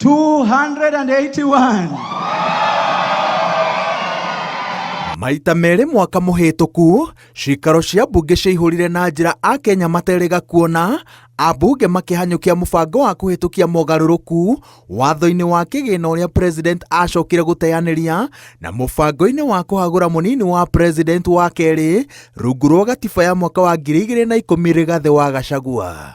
281. Maita merĩ mwaka mũhĩtũku, cikaro cia mbunge ciaihũrire na njĩra Akenya materĩga kuona, ambunge makĩhanyũkia mũbango wa kũhĩtũkia mogarũrũku watho-inĩ wa kĩgĩna ũrĩa president acokire gũteanĩria na mũbango-inĩ wa kũhagũra mũnini wa president wa kerĩ rungu rwa gatiba ya mwaka wa 2010 Rigathĩ wa Gachagua.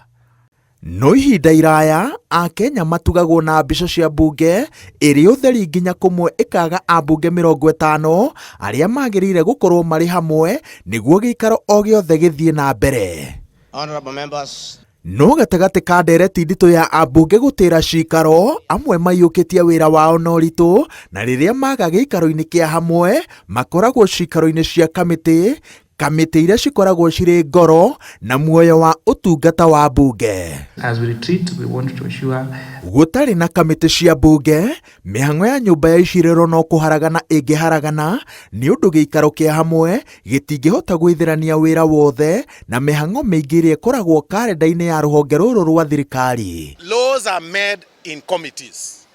No ihinda iraya Akenya matugagwo na mbica cia mbunge ĩrĩ ũtheri nginya kũmwe ĩkaga ambunge 50 arĩa magĩrĩire gũkorwo marĩ hamwe nĩguo gĩikaro o gĩothe gĩthiĩ na mbere. Honorable members, No gatagatĩ ka ndereti nditũ ya ambunge gũtĩra cikaro, amwe maiyũkĩtie wĩra wao na ũritũ na rĩrĩa maga gĩikaro-inĩ kĩa hamwe makoragwo cikaro-inĩ cia kamĩtĩ, kamĩtĩ iria cikoragwo cirĩ ngoro na muoyo wa ũtungata wa mbunge. As we retreat, we want to assure Gũtarĩ na kamĩtĩ cia mbunge, mĩhang'o ya nyũmba ya icirĩro no kũharagana ĩngĩharagana nĩ ũndũ gĩikaro kĩa hamwe gĩtingĩhota gwĩthĩrania wĩra wothe na mĩhang'o mĩingĩ ĩrĩa ĩkoragwo karenda-inĩ ya rũhonge rũrũ rwa thirikari. Laws are made in committees.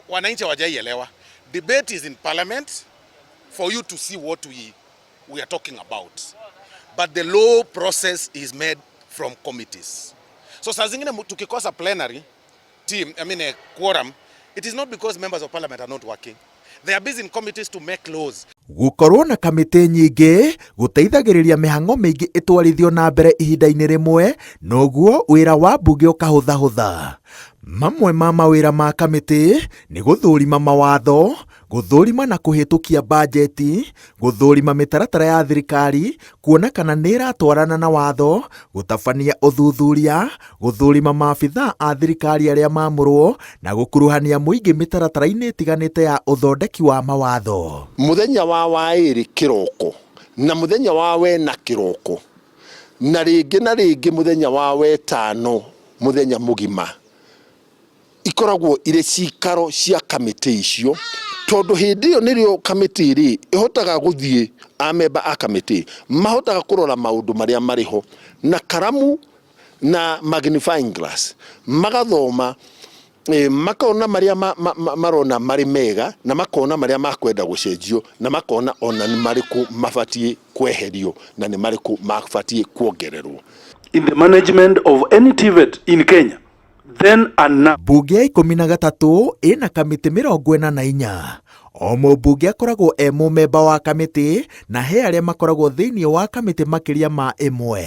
Wananchi hawajaielewa. Debate is in parliament for you to see what we are talking about. But the law process is made from committees. So saa zingine tukikosa plenary team, I mean a quorum, it is not because members of parliament are not working. They are busy in committees to make laws. Gũkorwo na kamĩtĩ nyingĩ gũteithagĩrĩria mĩhang'o mĩingĩ ĩtwarithio na mbere ihinda-inĩ rĩmwe, noguo wĩra wa mbunge ũkahũthahũtha. Mamwe ma mawĩra ma kamĩtĩ nĩ gũthũrima mawatho, gũthũrima na kũhĩtũkia bajeti, gũthũrima mĩtaratara ya thirikari, kuona kana nĩ ĩratwarana na watho, gũtabania ũthuthuria, gũthũrima maabithaa a thirikari arĩa maamũrwo, na gũkuruhania mũingĩ mĩtaratara-inĩ ĩtiganĩte ya ũthondeki wa mawatho. Mũthenya wa waĩrĩ kĩroko na mũthenya wa wena kĩroko na rĩngĩ na rĩngĩ mũthenya wa wetano mũthenya mũgima ikoragwo irĩ cikaro cia kamĩtĩ icio, tondũ hĩndĩ ĩyo nĩrĩo kamĩtĩ rĩ ĩhotaga gũthiĩ, amemba a kamĩtĩ mahotaga kũrora maũndũ marĩa marĩ ho na karamu na magnifying glass, magathoma, makona marĩa marona marĩ mega na makona marĩa makwenda gũcenjio na makona ona nĩ marĩkũ mabatiĩ kweherio na nĩ marĩkũ mabatiĩ kuongererwo. In the management of any TVET in Kenya, then and now. Mbunge ya 13 ĩna kamĩtĩ 44. O mũmbunge akoragwo e mũmemba wa kamĩtĩ na he arĩa makoragwo thĩinĩ wa kamĩtĩ makĩria ma ĩmwe.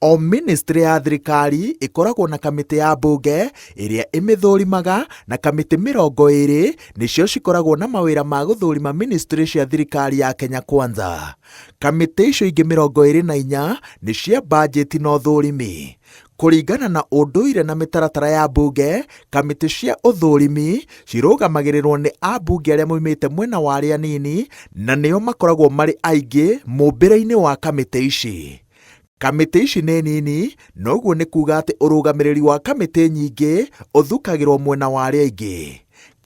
O ministry ya thirikari ĩkoragwo na kamĩtĩ ya mbunge ĩrĩa ĩmĩthũrimaga na kamĩtĩ 20 nĩcio cikoragwo na mawĩra ma gũthũrima ministry cia thirikari ya Kenya Kwanza. Kamĩtĩ icio ingĩ 24 nĩ cia bajeti na ũthũrimi. Kũringana na ũndũire na mĩtaratara ya mbunge, kamĩtĩ cia ũthũrimi cirũgamagĩrĩrwo nĩ ambunge arĩa moimĩte mwena wa arĩa anini na nĩo makoragwo marĩ aingĩ mũmbĩre-inĩ wa kamĩtĩ ici. Kamĩtĩ ici nĩ nini, noguo nĩ kuga atĩ ũrũgamĩrĩri wa kamĩtĩ nyingĩ ũthukagĩrwo mwena wa arĩa aingĩ.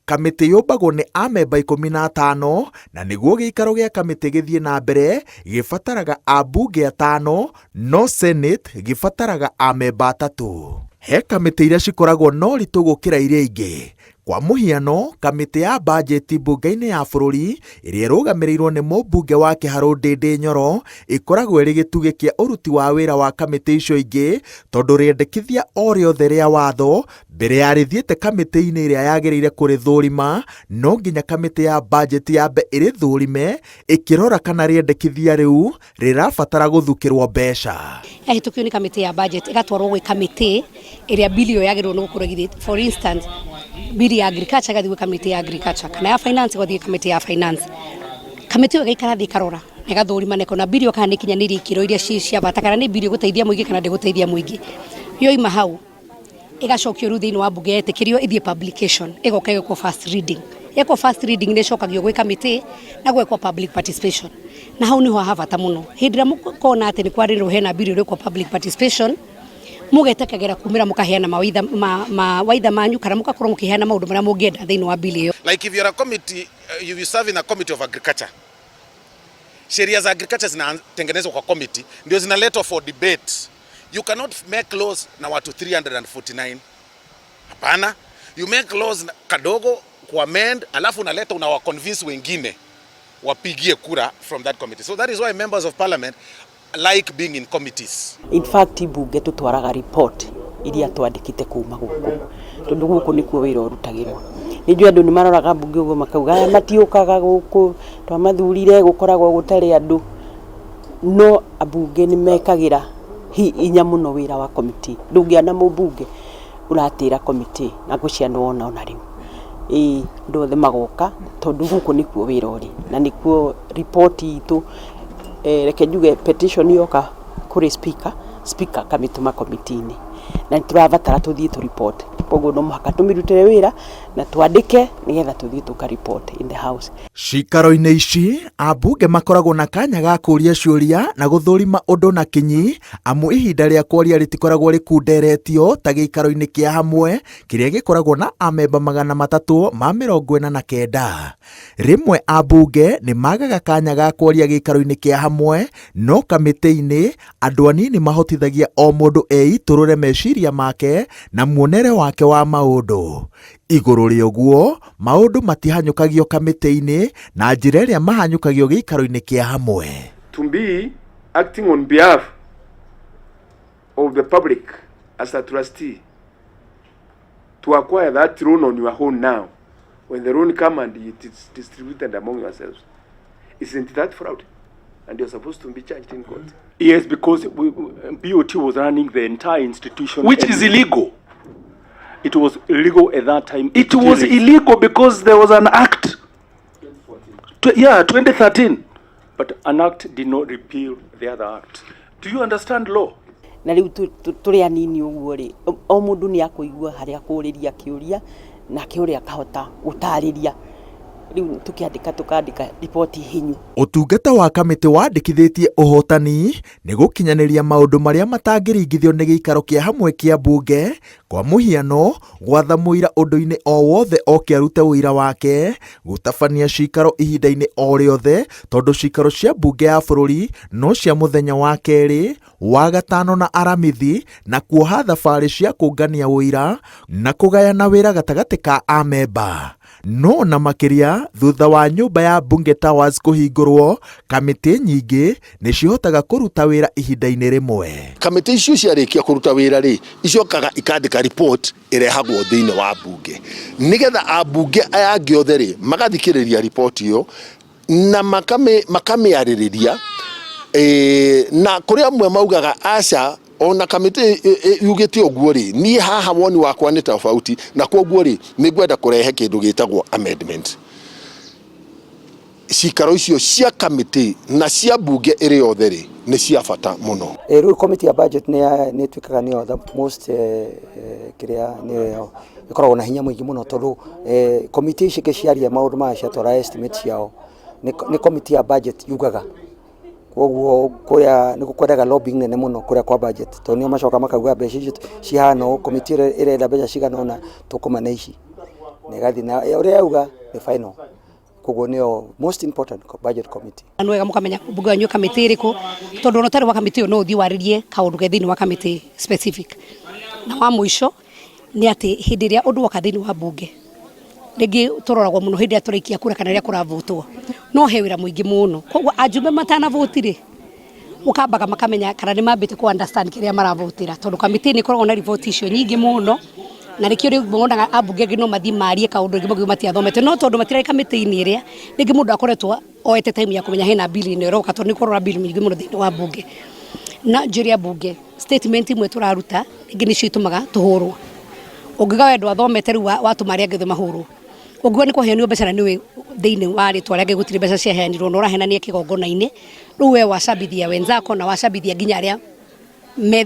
Kamĩtĩ yũmbagwo nĩ amemba 15 na nĩguo gĩikaro gĩa kamĩtĩ gĩthiĩ na mbere gĩbataraga ambunge 5, no Senate gĩbataraga amemba 3. He kamĩtĩ iria cikoragwo na ũritũ gũkĩra iria ingĩ. Kwa mũhiano, kamĩtĩ ya bajeti mbunge-inĩ ya bũrũri ĩrĩa ĩrũgamĩrĩirwo nĩ mũmbunge wa Kĩharũ Ndĩndĩ Nyoro ĩkoragwo ĩrĩ gĩtugĩ kĩa ũruti wa wĩra wa kamĩtĩ icio ingĩ, tondũ rĩendekithia o rĩothe rĩa watho mbere ya rĩthiĩte kamĩtĩ-inĩ ĩrĩa yagĩrĩire kũrĩthũrima, no nginya kamĩtĩ ya bajeti yambe ĩrĩthũrime ĩkĩrora kana rĩendekithia rĩu rĩrabatara gũthukĩrwo mbeca. Yahĩtũkio nĩ kamĩtĩ ya budget ĩgatwarwo gwĩ kamĩtĩ ĩrĩa bili ĩyo yagĩrĩirwo nĩ gũkorwo ĩgĩthiĩ. For instance, bili ya agriculture ĩgathiĩ gwĩ kamĩtĩ ya agriculture, kana ya finance ĩgathiĩ gwĩ kamĩtĩ ya finance. Kamĩtĩ ĩyo ĩgaikara thĩ ĩkarora na ĩgathũrima na ĩkona bili ĩyo kana nĩ ĩkinyanĩirie ikĩro iria ci cia bata, kana nĩ bili ĩgũteithia mũingĩ kana ndĩgũteithia mũingĩ. Yoima hau ĩgacokio rĩu thĩinĩ wa mbunge yetĩkĩrio ĩthiĩ publication, ĩgoka ĩgekwo first reading. Yekwo first reading nĩ ĩcokagio gwĩ kamĩtĩ na gwekwo public participation. Na hau nĩho ha bata mũno. Hĩndĩ ĩrĩa mũkona atĩ nĩ kwarĩrwo hena bill ĩrekwo public participation, mũgetĩkagĩra kumĩra mũkaheana mawaitha manyu kana mũgakorwo mũkĩheana maũndũ marĩa mũngĩenda thĩinĩ wa bill ĩyo. Like if you're a committee, if you serve in a committee of agriculture, sheria za agriculture zinatengenezwa kwa committee, ndio zinaletwa for debate. You cannot make laws na watu 349. Hapana. You make laws kadogo kuamend, alafu unaleta unawa convince wengine wapigie kura from that committee. So that is why members of parliament like being in committees. In fact mbunge tutwaraga report iria twandikite kuma guku tondu guku nikuo wira urutagirwo. Nijui andu ni maroraga mbunge uguo makauga aya matiukaga guku twamathurire gukoragwo gutari andu, no ambunge ni mekagira hinya muno wira wa committee. Ndungiona mumbunge uratira committee na ngwiciria niwona ona riu ii andu othe magoka tondu guku nikuo wira uri na nikuo report itu. Reke njuge petition yoka kuri speaker, speaker akamituma committee-ini na niturabatara tuthie tu report, koguo no muhaka tumirutire wira na twandike nigetha tuthie tuka report in the house. Cikaro-inĩ ici ambunge makoragwo na kanya ga kũria ciũria na gũthũrima ũndũ na kinyi, amu ihinda rĩa kwaria rĩtikoragwo rĩkunderetio ta gĩikaro-inĩ kĩa hamwe kĩrĩa gĩkoragwo na amemba 349. Rĩmwe ambunge nĩ magaga kanya ga kwaria gĩikaro-inĩ kĩa hamwe, no kamĩtĩ-inĩ andũ anini mahotithagia o mũndũ eitũrũre meciria make na muonere wake wa maũndũ. Igũrũ rĩa ũguo, maũndũ matihanyũkagio kamĩtĩ-inĩ na njĩra ĩrĩa mahanyũkagio gĩikaro-inĩ kĩa hamwe. To be acting on behalf of the public as a trustee to acquire that loan on your own now, when the loan come and it is distributed among yourselves, isn't that fraud? And you're supposed to be charged in court. Yes, because BOT was running the entire institution. Which is illegal. It was illegal at that time. It was illegal because there was an act. 2013. But an act did not repeal the other act. Do you understand law? Na riu turi anini uguo ri, o mundu ni akuigua haria akuriria kiuria nake uria akahota gutariria. Riu tukiandika tukandika ripoti hinyu. Ũtungata wa kamĩtĩ wandĩkithĩtie ũhotani nĩ gũkinyanĩria maũndũ marĩa matangĩringithio nĩ gĩikaro kĩa hamwe kĩa mbunge, kwa mũhiano gwatha mũira ũndũ-inĩ o wothe oke arute ũira wake, gũtabania cikaro ihinda-inĩ o rĩothe tondũ cikaro cia mbunge ya bũrũri no cia mũthenya wa kerĩ, wa gatano na aramithi, na kuoha thabarĩ cia kũngania ũira na kũgayana wĩra gatagatĩ ka amemba. No na makĩria thutha wa nyũmba ya Bunge Towers kũhingũrwo, kamĩtĩ nyingĩ nĩ cihotaga kũruta wĩra ihinda-inĩ rĩmwe. Kamĩtĩ icio ciarĩkia kũruta wĩra rĩ, icokaga ikandĩka report ĩrehagwo thĩinĩ wa mbunge nĩgetha ambunge aya angĩ othe rĩ magathikĩrĩria report ĩyo na makamĩarĩrĩria. Na kũrĩ amwe maugaga aca ona kamĩtĩ yugĩte ũguo rĩ, niĩ haha woni wakwa nĩ tofauti, na koguo rĩ nĩ ngwenda kũrehe kĩndũ gĩtagwo amendment. Cikaro icio cia kamĩtĩ na cia mbunge ĩrĩ yothe rĩ nĩ cia bata mũno. Rĩu committee ya budget nĩ ĩtuĩkaga nĩyo the most kĩrĩa nĩyo ĩkoragwo na hinya mũingĩ mũno, tondũ committee ici ciaria maũndũ maya ciatwara estimate ciao nĩ committee ya budget yugaga. Koguo kuria nĩ gũkwendaga lobbying nene mũno kuria kwa budget, tondũ nĩo macoka makauga mbeca icio cihana ũũ, committee ĩrĩa ĩrenda mbeca cigana ũna tũkũmane ici, na ĩgathiĩ na ũrĩa yauga nĩ final. Koguo nĩyo most important budget committee. Nĩ wega mũkamenya mbunge wanyu kamĩtĩ ĩrĩkũ, tondũ ona ũtarĩ wa kamĩtĩ ĩyo no ũthiĩ warĩrie kaũndũ ke thĩinĩ wa kamĩtĩ specific. Na wa mũico nĩ atĩ hĩndĩ ĩrĩa ũndũ woka thĩinĩ wa mbunge, rĩngĩ tũroragwo mũno hĩndĩ ĩrĩa tũraikia kura kana rĩrĩa kũravotwo, no he wĩra mũingĩ mũno. Koguo ajumbe matanavoti rĩ, ũkambaga makamenya kana nĩ mambĩte kũ understand kĩrĩa maravotĩra, tondũ kamĩtĩ nĩ ĩkoragwo na riboti icio nyingĩ mũno, na nĩkĩo rĩu wonaga ambunge angĩ no mathiĩ marie kaũndũ rĩngĩ makiuga matiathomete, no tondũ matirarĩ kamĩtĩ-inĩ ĩrĩa rĩngĩ mũndũ akoretwo oete time ya kũmenya hena bill ĩno ĩroka, tondũ nĩ kũrora bill nyingĩ mũno thĩinĩ wa mbunge. Na njĩra ya mbunge statement imwe tũraruta rĩngĩ nĩcio itũmaga tũhũrwo. Ũngiuga we ndwathomete rĩu watũma arĩa angĩ othe mahũrwo. Ũngiuga nĩ kũheanwo mbeca na nĩũĩ thĩinĩ wa rĩtwa rĩa Ngai gũtirĩ mbeca ciaheanirwo na ũrahenania kĩgongona-inĩ, rĩu we wacambithia wenzako na wacambithia nginya arĩa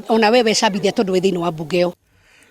ona we wecambithia tondũ wĩ thĩinĩ wa mbunge ĩyo.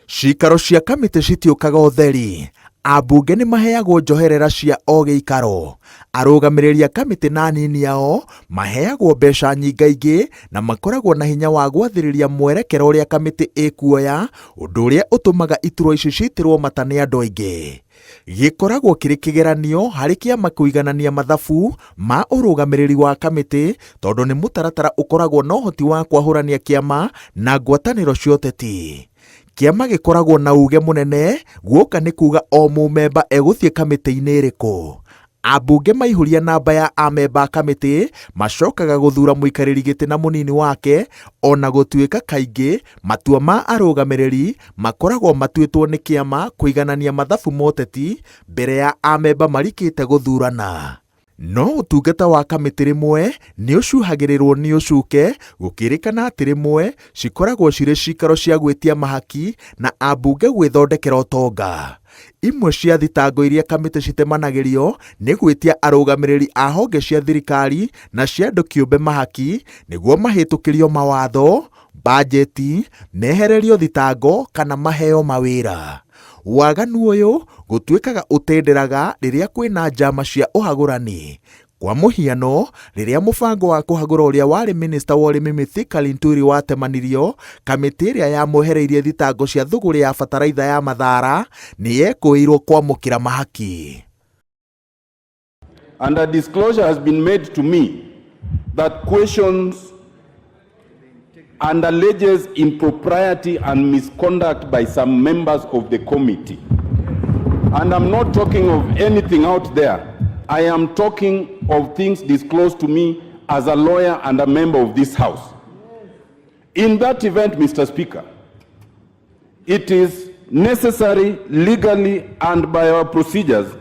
Cikaro cia kamĩtĩ citiũkaga ũtheri. Ambunge nĩ maheagwo njoherera cia o gĩikaro. Arũgamĩrĩri a kamĩtĩ na anini ao maheagwo mbeca nyingaingĩ na makoragwo na hinya wa gwathĩrĩria mwerekera ũrĩa kamĩtĩ ĩkuoya, ũndũ ũrĩa ũtũmaga iturwa ici citĩrwo mata nĩ andũ aingĩ. Gĩkoragwo kĩrĩ kĩgeranio harĩ kĩama kũiganania mathabu ma ũrũgamĩrĩri wa kamĩtĩ, tondũ nĩ mũtaratara ũkoragwo na ũhoti wa kwahũrania kĩama na ngwatanĩro cia ũteti. Kĩama gĩkoragwo na uge mũnene guoka nĩ kuga o mũmemba egũthiĩ kamĩtĩ-inĩ ĩrĩkũ. Ambunge maihũria namba ya amemba a kamĩtĩ macokaga gũthura mũikarĩri gĩtĩ na mũnini wake ona gũtuĩka kaingĩ matua ma arũgamĩrĩri makoragwo matuĩtwo nĩ kĩama kũiganania mathabu ma ũteti mbere ya amemba marikĩte gũthurana. No ũtungata wa kamĩtĩ rĩmwe nĩ ũcuhagĩrĩrwo nĩ ũcuke gũkĩrĩkana atĩ rĩmwe cikoragwo cirĩ cikaro cia gwĩtia mahaki na ambunge gwĩthondekera ũtonga. Imwe cia thitango iria kamĩtĩ citemanagĩrio nĩ gwĩtia arũgamĩrĩri a honge cia thirikari na cia andũ kĩũmbe mahaki nĩguo mahĩtũkĩrio mawatho, bajeti, mehererio thitango kana maheo mawĩra. Waganu ũyũ gũtuĩkaga ũtenderaga rĩrĩa kwĩna njama cia ũhagũrani. Kwa mũhiano, rĩrĩa mũbango wa kũhagũra ũrĩa warĩ minista wa ũrĩmi Mithika Linturi watemanirio, kamĩtĩ ĩrĩa yamwehereirie thitango cia thũgũrĩ ya bataraitha ya Mathara nĩ yekũĩirwo kwamũkĩra mahaki. And a disclosure has been made to me that questions and alleges impropriety and misconduct by some members of the committee. And I'm not talking of anything out there. I am talking of things disclosed to me as a lawyer and a member of this house. In that event, Mr. Speaker, it is necessary legally and by our procedures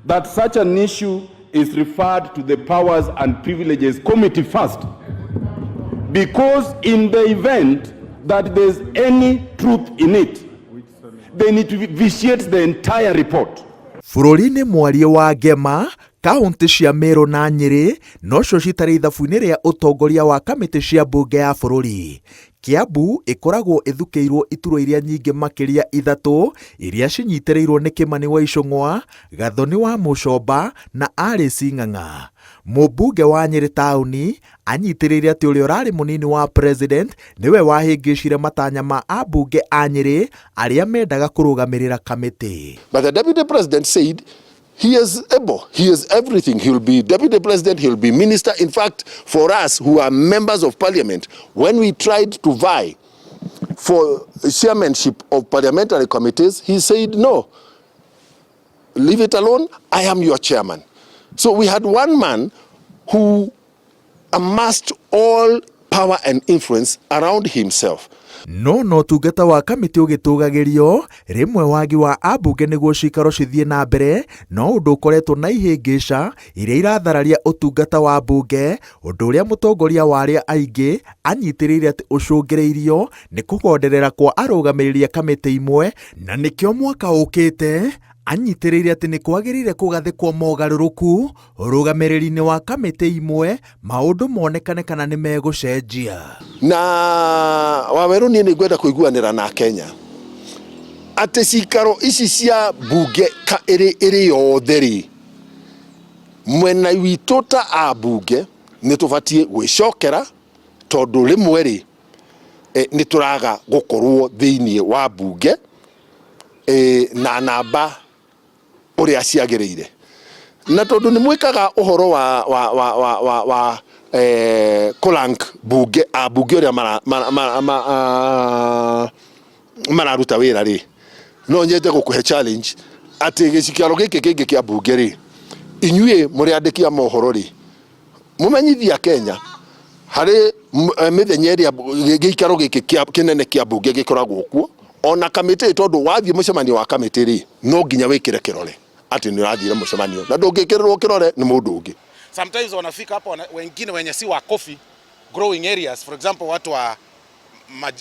that such an issue is referred to the Powers and Privileges Committee first. Because in the event that there's any truth in it, then it vitiates the entire report. Bũrũri-inĩ mwarie wa Ngema, kaunti cia Meru na Nyĩrĩ nocio citarĩ ithabu-inĩ rĩa ũtongoria wa kamĩtĩ cia mbunge ya bũrũri. Kiambu ĩkoragwo ĩthukĩirwo iturwa iria nyingĩ makĩria ithatũ iria cinyitĩrĩirwo nĩ Kimani wa Ichung'wa, Gathoni wa Mũchomba na Alice Ng'ang'a. Mũmbunge wa Nyĩrĩ taũni anyitĩrĩire atĩ ũrĩa ũrarĩ mũnini wa president nĩwe wahĩngĩcire matanya ma ambunge a Nyĩrĩ arĩa mendaga kũrũgamĩrĩra kamĩtĩ. But the deputy president said he is able, he is everything. He will be deputy president, he will be minister. In fact, for us who are members of parliament, when we tried to vie for chairmanship of parliamentary committees, he said, no, leave it alone, I am your chairman. So we had one man who amassed all power and influence around himself. No no ũtungata wa kamĩtĩ ũgĩtũgagĩrio rĩmwe wagi wa ambunge nĩguo cikaro cithiĩ na mbere no ũndũ ũkoretwo na ihĩngĩca iria irathararia ũtungata wa mbunge, ũndũ ũrĩa mũtongoria wa arĩa aingĩ anyitĩrĩire atĩ ũcũngĩrĩirio nĩ kũgonderera kwa arũgamĩrĩri a kamĩtĩ imwe, na nĩkĩo mwaka ũkĩte anyitĩrĩire atĩ nĩ kwagĩrĩire kũgathĩkwo mogarũrũku ũrũgamĩrĩri-inĩ wa kamĩtĩ imwe maũndũ monekane kana nĩ megũcenjia. Na Waweru niĩ nĩ ngwenda kũiguanĩra na Kenya atĩ cikaro ici cia mbunge ĩrĩ yothe rĩ, mwena witũ ta ambunge nĩ tũbatiĩ gwĩcokera tondũ rĩmwe rĩ nĩ tũraga gũkorwo thĩinĩ wa mbunge na namba ũrĩa ciagĩrĩire, na tondũ nĩ mwĩkaga ũhoro wa kũrank bunge ambunge ũrĩa mararuta wĩra rĩ, no nyende gũkũhe challenge atĩ gĩcikaro gĩkĩ kĩngĩ kĩa mbunge rĩ, inyuĩ mũrĩ andĩki a mohoro rĩ, mũmenyithia Kenya harĩ mĩthenya ĩrĩa gĩikaro gĩkĩ kĩnene kĩa mbunge gĩkoragwo kuo, ona kamĩtĩ, tondũ wathiĩ mũcemanio wa kamĩtĩ rĩ, no nginya wĩkĩre kĩrore atĩ nĩ ũrathire mũcemanio, na ndũngĩkĩrĩrwo kĩrore nĩ mũndũ ũngĩ. Sometimes wanafika hapo wengine wenye si wa coffee growing areas, for example watu wa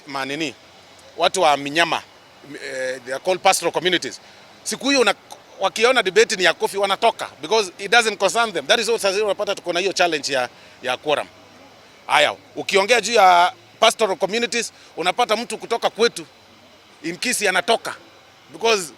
manini, watu wa minyama, they are called pastoral communities. Siku hiyo wakiona debate ni ya coffee wanatoka because it doesn't concern them. That is what sasa unapata tuko na hiyo challenge ya quorum. Haya, ukiongea juu ya pastoral communities unapata mtu kutoka kwetu in Kisii anatoka because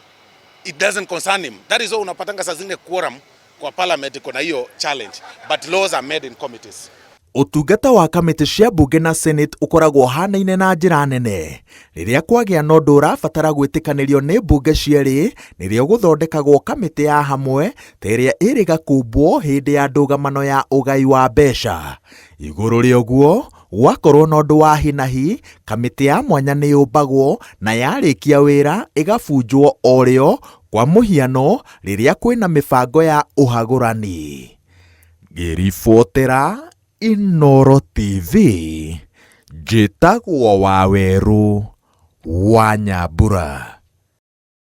it doesn't concern him. That is why unapatanga saa zingine quorum kwa parliament iko na hiyo challenge, but laws are made in committees. Ũtungata wa kamĩtĩ cia mbunge na Senate ũkoragwo ũhanaine na njĩra nene. Rĩrĩa kwagĩa na ũndũ ũrabatara gwĩtĩkanĩrio nĩ mbunge cierĩ, nĩrĩo gũthondekagwo kamĩtĩ ya hamwe ta ĩrĩa ĩrĩga kũmbwo hĩndĩ ya ndũgamano ya ũgai wa mbeca. Igũrũ rĩa ũguo, gwakorwo na ũndũ wa hi na hi, kamĩtĩ ya mwanya nĩ yũmbagwo na yarĩkia wĩra ĩgabunjwo o rĩo, kwa mũhiano rĩrĩa kwĩna mĩbango ya ũhagũrani. Ngĩribotera Inooro TV, njĩtagwo Wawerũ wa Nyambura.